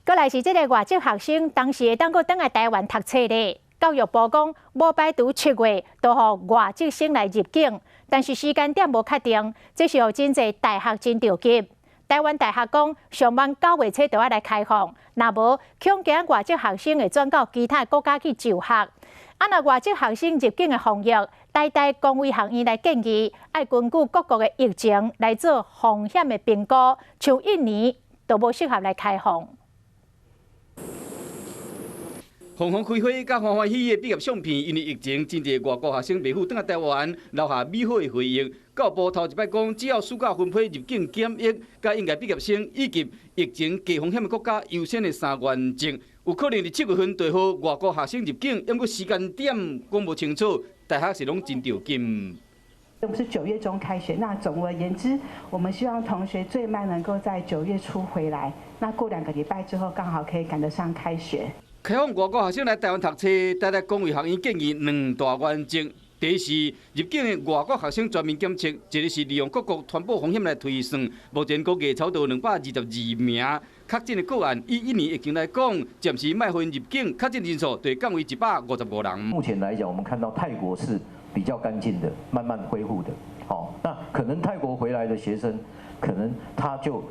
閣來是這个外籍學生，當時會當閣轉來台灣讀冊咧。教育部講，無排除7月就予外籍生來入境，但是時間點無確定，這是予真濟大學真著急。台灣大學講，上慢9月初就愛來開放，若無恐驚外籍學生會轉到其他國家去就學。啊，若外籍學生入境的防疫，台大公衛學院來建議，愛根據各國的疫情來做風險的評估，像印尼都無適合來開放。紅紅開花佮歡歡喜喜的畢業相片，因為疫情，真濟外國學生袂赴轉來台灣，留下美好的回憶。教育部頭一擺講，只要暑假分批入境檢疫，佮應屆畢業生以及疫情低風險的國家優先的三原則，有可能佇7月份就予外國學生入境，毋過時間點講無清楚，大學是攏真著緊。我們是9月中開學，那總而言之，我們希望同學最慢能夠在9月初回來，那過2個禮拜之後，剛好可以趕得上開學。開放外國學生來台灣讀冊，台大公衛學院建議兩大原則：第一是入境的外國學生全面檢測，一个是利用各國傳播風險來推算。目前估計超過222名確診的個案，以印尼疫情來講，暫時莫予𪜶入境，確診人數就會降為155人。目前來講，我們看到泰國是比較乾淨的，慢慢恢復的。好，那可能泰國回來的學生，可能他就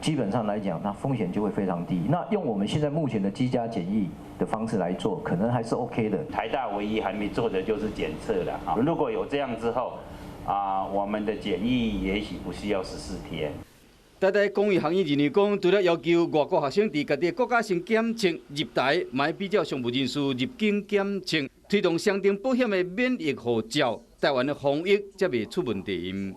基本上來講，那風險就會非常低。那用我們現在目前的居家檢疫的方式來做，可能還是 OK 的。台大唯一還沒做的就是檢測了啊。如果有這樣之後，啊，我們的檢疫也許不需要14天。台大公衛學院認為講，除了要求外國學生佇家己國家先檢測入台，嘛比照商務人士入境檢測，推動雙重保險的免疫護照，台灣的防疫才袂出問題。